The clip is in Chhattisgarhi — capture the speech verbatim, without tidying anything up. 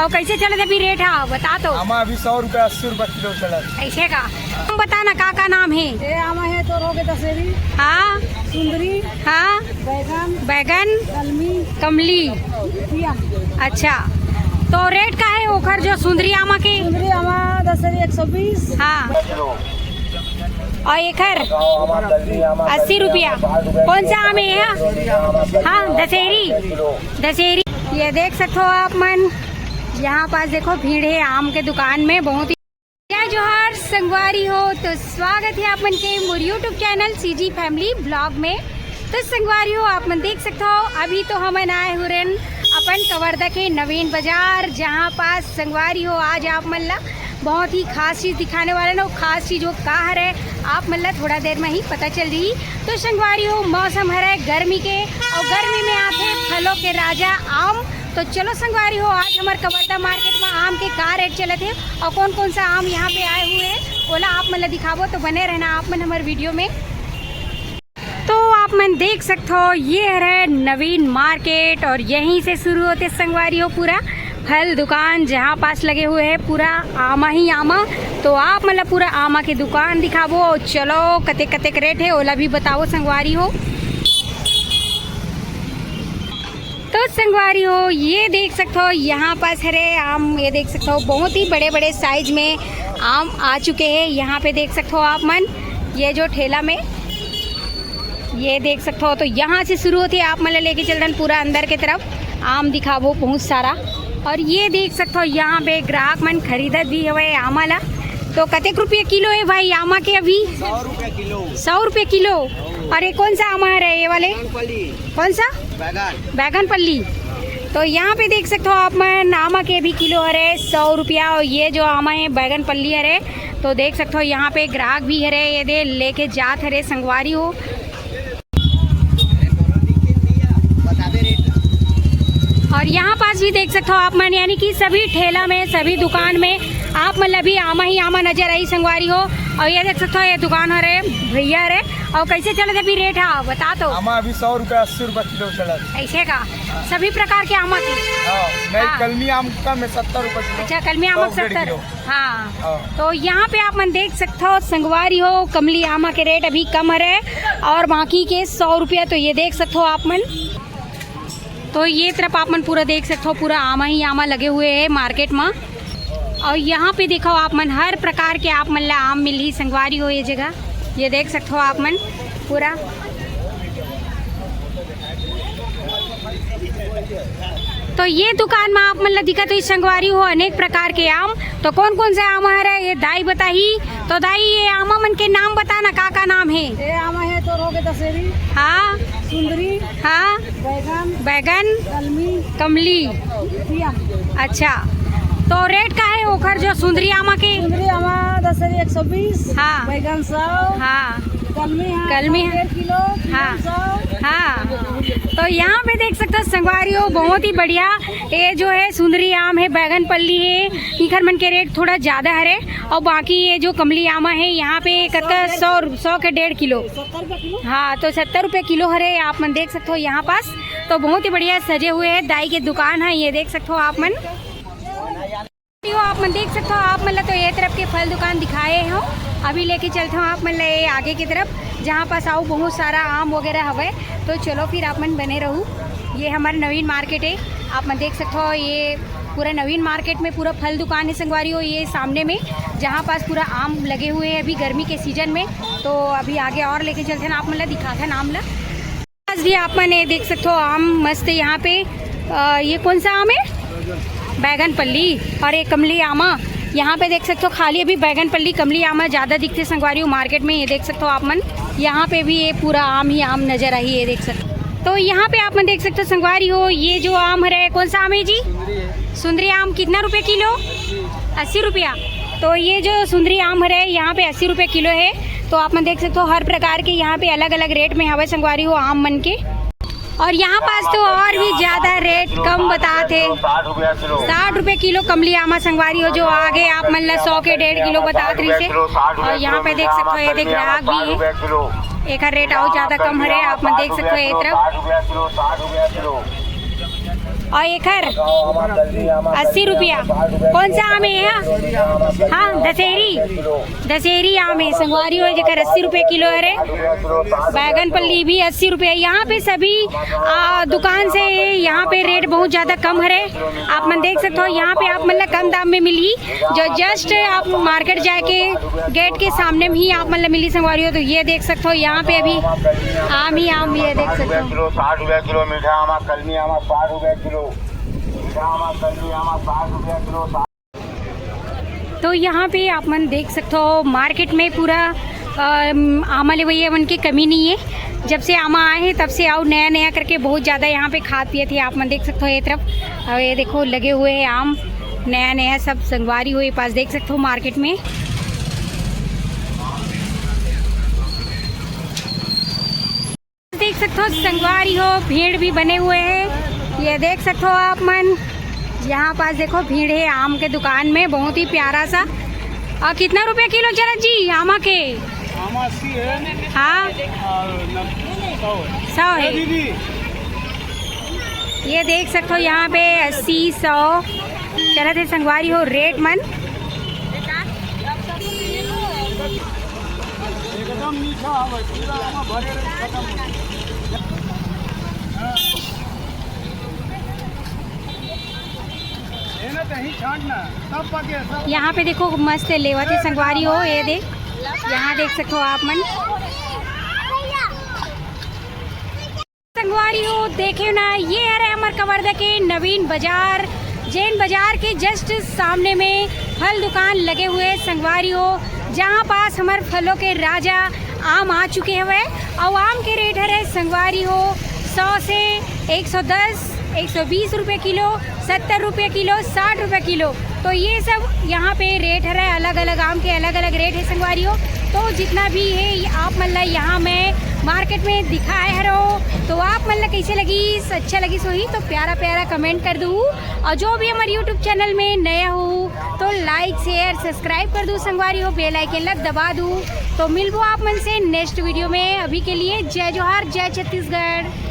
अउ कइसे चलत हे अभी रेट हा, बता तो। आमा अभी सौ रुपया, अस्सी रुपया किलो चलत। अइसे का? तुम बता ना, का का नाम हे? ये आमा हे तो रोगे दशहरी, हाँ। सुंदरी, हाँ। बैगन, बैगन। कलमी, कमली। पिया। अच्छा, तो रेट का हे ओखर जो सुंदरी आमा के? सुंदरी आमा दशहरी एक सौ बीस। हाँ। अउ एखर अस्सी रुपया। कौन सा आम हे? हाँ, दशहरी, दशहरी। ये देख सकते हो आप मन, यहाँ पास देखो भीड़ हे आम के दुकान में बहुत ही। जय जोहार संगवारी हो, तो स्वागत हे आप मन के मोर YouTube channel CG Family Vlog में। तो संगवारी हो, आप मन देख सकते हो, अभी तो हमन आए हुए रहेन अपन कवर्धा के नवीन बाजार, जहाँ पास संगवारी हो आज आप मन ला बहुत ही खास चीज दिखाने वाला ना। वो खास चीज वो का हरे, आप मन ला थोड़ा देर में ही पता चल रही। तो संगवारी हो, मौसम हरे गर्मी के, अउ गर्मी में आथे फलों के राजा आम। तो चलो संगवारी हो, आज हमर कवर्धा मार्केट में आम के का रेट चलत हे अउ कौन कौन सा आम यहाँ पे आए हुए हैं, ओला आप मन ला दिखाबो। तो बने रहना आप मन हमर वीडियो में। तो आप मन देख सकते हो, ये हरे नवीन मार्केट अउ यहीं से शुरू होथे संगवारी हो पूरा फल दुकान, जहाँ पास लगे हुए हैं पूरा आमा ही आमा। तो आप मन ला पूरा आमा के दुकान दिखाबो। चलो, कतेक कतेक रेट हे ओला भी बताओ संगवारी हो। तो संगवारी हो, ये देख सकते हो, यहाँ पास हरे आम, ये देख सकते हो, बहुत ही बड़े बड़े साइज में आम आ चुके हैं। यहाँ पे देख सकते हो आप मन, ये जो ठेला में, ये देख सकते हो। तो यहाँ से शुरू होथे, आप मन ला लेके चलथन पूरा अंदर के तरफ, आम दिखाबो बहुत सारा। अउ ये देख सकते हो, यहाँ पे ग्राहक मन खरीदत भी हवे आमा ला। तो कतेक रुपये किलो हे भाई आमा के अभी? सौ रुपये किलो। सौ रुपये किलो। अउ ये कौन सा आमा हरे, ये वाले? कौन सा? बैगन। बैगन पल्ली। तो यहाँ पे देख सकते हो आप मन, आमा के भी किलो हरे सौ रुपया, अउ ये जो आमा हे बैगन पल्ली हरे। तो देख सकते हो यहाँ पे ग्राहक भी हरे, ये दे लेके जात हरे संगवारी हो। अउ यहाँ पास भी देख सकते हो आप मन, यानी कि सभी ठेला में, सभी दुकान में आप मन ला भी आमा ही आमा नजर आही संगवारी हो। अउ ये देख सकते हो, ये दुकान हरे, भैया हरे, अउ कइसे चलत हे अभी रेट हा, बता तो। आमा अभी सौ रुपया, अस्सी रुपया किलो चलत। अइसे का? सभी प्रकार के आमा के? हाँ, नहीं, हाँ। कलमी आम का में सत्तर रुपया किलो। अच्छा, कलमी आमा सौ डेढ़ सत्तर। किलो। हाँ। हाँ। तो यहाँ पे आप मन देख सकते हो संगवारी हो, कमली आमा के रेट अभी कम हरे अउ बाकी के सौ रुपया। तो ये देख सकते हो आप मन, तो ये तरफ आप मन पूरा देख सकते हो, पूरा आमा ही आमा लगे हुए हैं मार्केट में। अउ यहाँ पे देखो आप मन, हर प्रकार के आप मन ला आम मिलही संगवारी हो ये जगह। ये देख सकते हो आप मन पूरा। तो ये दुकान में आप मन ला दिखत होही संगवारी हो अनेक प्रकार के आम। तो कौन कौन से आम हरे, ये दाई बताही। तो दाई, ये आमा मन के नाम बता ना, का का नाम हे? ये आमा हे तो रोगे दशहरी। हाँ। सुंदरी। हाँ। बैगन। बैगन। कलमी। कमली। पिया। अच्छा, तो रेट का हे ओखर जो सुंदरी आमा के? सुंदरी आमा दशहरी एक सौ बीस। हाँ। बैगन सौ। हाँ। कलमी, हाँ, कलमी, सौ डेढ़ किलो, हाँ। सौ। हाँ। तो यहाँ पे देख सकते हो संगवारी हो, बहुत ही बढ़िया। ये जो है सुंदरी आम है, बैगन पल्ली है, इखर मन के रेट थोड़ा ज्यादा हरे। अउ बाकी ये जो कमली आमा है, यहाँ पे कतका सौ, सौ के डेढ़ किलो। हाँ, तो सत्तर रुपये किलो हरे। आप मन देख सकते हो यहाँ पास तो बहुत ही बढ़िया सजे हुए हैं। दाई के दुकान है, ये देख सकते हो आप मन। आप मन देख सकते हो, आप मन ला तो ये तरफ के फल दुकान दिखाए हो। अभी लेके चलते हो आप मन ला ये आगे की तरफ, जहाँ पास अउ बहुत सारा आम वगैरह हवे। तो चलो फिर आप मन बने रहू। ये हमर नवीन मार्केट है, आप मन देख सकते हो ये पूरा नवीन मार्केट में पूरा फल दुकान है संगवारी हो। ये सामने में जहाँ पास पूरा आम लगे हुए हैं अभी गर्मी के सीजन में। तो अभी आगे और लेके चलते हैं, आप मन ला दिखाते हैं आम ला। आज भी आप मन ये देख सकते हो आम मस्त यहाँ पे। अ, ये कौन सा आम है? बैगन पल्ली। और ये कमली आमा। यहाँ पे देख सकते हो खाली अभी बैगन पल्ली, कमली आमा ज्यादा दिखते संगवारी हो मार्केट में। ये देख सकते हो आप मन, यहाँ पे भी ये पूरा आम ही आम नजर आही, ये देख सकते हो। तो यहाँ पे आप मन देख सकते हो संगवारी हो, ये जो आम हरे, कौन सा आम है जी? सुंदरी आम कितना रुपये किलो? अस्सी रुपया। तो ये जो सुंदरी आम हरे, यहाँ पे अस्सी रुपये किलो है। तो आप मन देख सकते हो हर प्रकार के यहाँ पे अलग अलग रेट में हवे संगवारी हो आम मन के। और यहाँ पास तो और भी ज्यादा रेट कम बतात हे, साठ रुपये किलो कमली आमा संगवारी हो, जो आगे आप मन ला सौ के डेढ़ किलो बतात रहिसे। और यहाँ पे देख सकते हो ये दे ग्राहक भी है, एकर रेट अउ ज्यादा कम हरे। आप मन देख सकते हो ये तरफ। अउ एखर अस्सी रुपया। कौन सा आम है? हाँ, दशहरी, दशहरी आम है संगवारी हो, जेकर अस्सी रुपया किलो हरे। बैगन पल्ली भी अस्सी रुपया। यहाँ पे सभी आ, दुकान से यहाँ पे रेट बहुत ज़्यादा कम हरे। आप मन देख सकते हो, यहाँ पे आप मन ला कम दाम में मिली। जो जस्ट आप मार्केट जाके गेट के सामने में ही आप मन ला मिली संगवारी हो। तो ये देख सकते हो, यहाँ पे अभी आम ही आम, ये देख सकते हो। किलो, साठ रुपया किलो। मीठा आमा, कलमी आमा, साठ रुपया किलो। मीठा आमा, कलमी आमा, साठ रुपया किलो। तो यहाँ पे आप मन देख सकते हो, मार्केट में पूरा अम, आमा लेवइया मन के कमी नहीं है। जब से आमा आए हैं, तब से आओ नया नया करके बहुत ज़्यादा यहाँ पे खात पियत है। आप मन देख सकते हो ये तरफ, और ये देखो लगे हुए हैं आम, नया नया सब संगवारी हो ये पास देख सकते हो मार्केट में। देख सकते हो संगवारी हो, भीड़ भी बने हुए हैं। ये देख सकते हो आप मन, यहाँ पास देखो भीड़ है आम के दुकान में, बहुत ही प्यारा सा। और कितना रुपया किलो चला जी आमा के? आमा अस्सी है। हाँ। और नब-, सौ है। सौ है। ए दीदी। ये देख सकते हो यहाँ पे अस्सी, सौ चलत हे संगवारी हो रेट मन। एकदम मीठा हवे, पूरा ओमा भरे रहे, खत्म हो जाए। ये ना कहीं छांटना, सब पके, सब। यहाँ पे देखो मस्त लेवत हे संगवारी हो, ये दे, यहाँ देख सकते हो आप मन। संगवारी हो, देखे ना, ये हरे हमर कवर्धा के नवीन बाजार, जैन बाजार के जस्ट सामने में फल दुकान लगे हुए संगवारी हो, जहाँ पास हमर फलों के राजा आम आ चुके हवे। और आम के रेट हरे संगवारी हो, सौ से एक सौ दस, एक सौ बीस रुपये किलो, सत्तर रुपये किलो, साठ रुपये किलो। तो ये सब यहाँ पे रेट हरे, अलग अलग आम के अलग अलग रेट है संगवारी हो। तो जितना भी है ये आप मन ला यहाँ मैं मार्केट में दिखाए हरो, तो आप मन ला कैसे लगी, अच्छा लगी सोही तो प्यारा प्यारा कमेंट कर दू। और जो भी हमारे यूट्यूब चैनल में नया हो तो लाइक शेयर सब्सक्राइब कर दू संगवारी हो, बेल आइकन ला दबा दू। तो मिलबो आप मन से नेक्स्ट वीडियो में। अभी के लिए जय जोहार, जय छत्तीसगढ़।